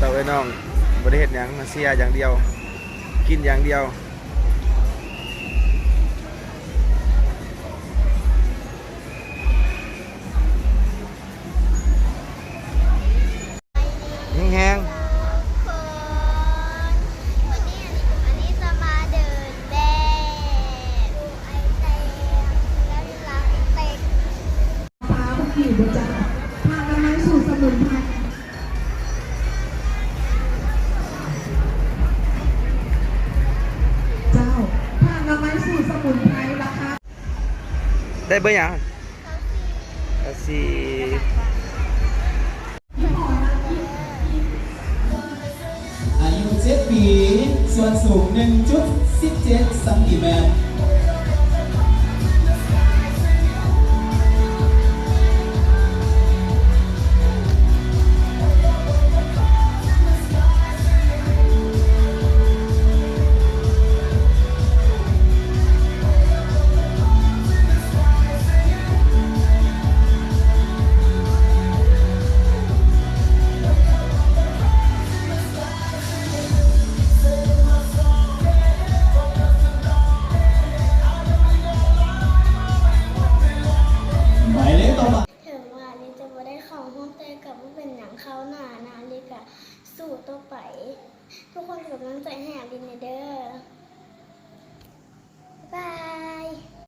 ເຈົ້າເອີຍນ້ອງ ບໍ່ໄດ້ເຮັດຫຍັງ ມາເຊຍຢ່າງດຽວ ກິນຢ່າງດຽວ. ແຮງໆ ທຸກຄົນ ວັນນີ້ອາລີກັບອາລີຈະມາເດີນແບບ ອາຍແຕງ ແລະ ລັກເຕັກ ປາເມື່ອກີ້ບໍ່ຈັກ ຜ້າອະນາໄມສູດສະໝຸນໄພ ເຈົ້າ ຜ້າອະນາໄມສູດສະໝຸນໄພລາຄາ ໄດ້ເບີຫຍັງ? ຊາວສີ່ ອາຍຸເຈັດປີ ສ່ວນສູງໜຶ່ງຈຸດສິບເຈັດຊັງຕີແມັດ. ໝາຍເລກຕໍ່ມາ ເຖິງວ່າອາລີຈະບໍ່ໄດ້ເຂົ້າຮ່ວມ ແຕ່ກໍບໍ່ເປັນຫຍັງ ຄາວໜ້ານະ ອາລີກະສູ້ຕໍ່ໄປ. ທຸກຄົນເປັນກຳລັງໃຈໃຫ້ອາລີແດ່ເດີ. ບາຍບາຍ.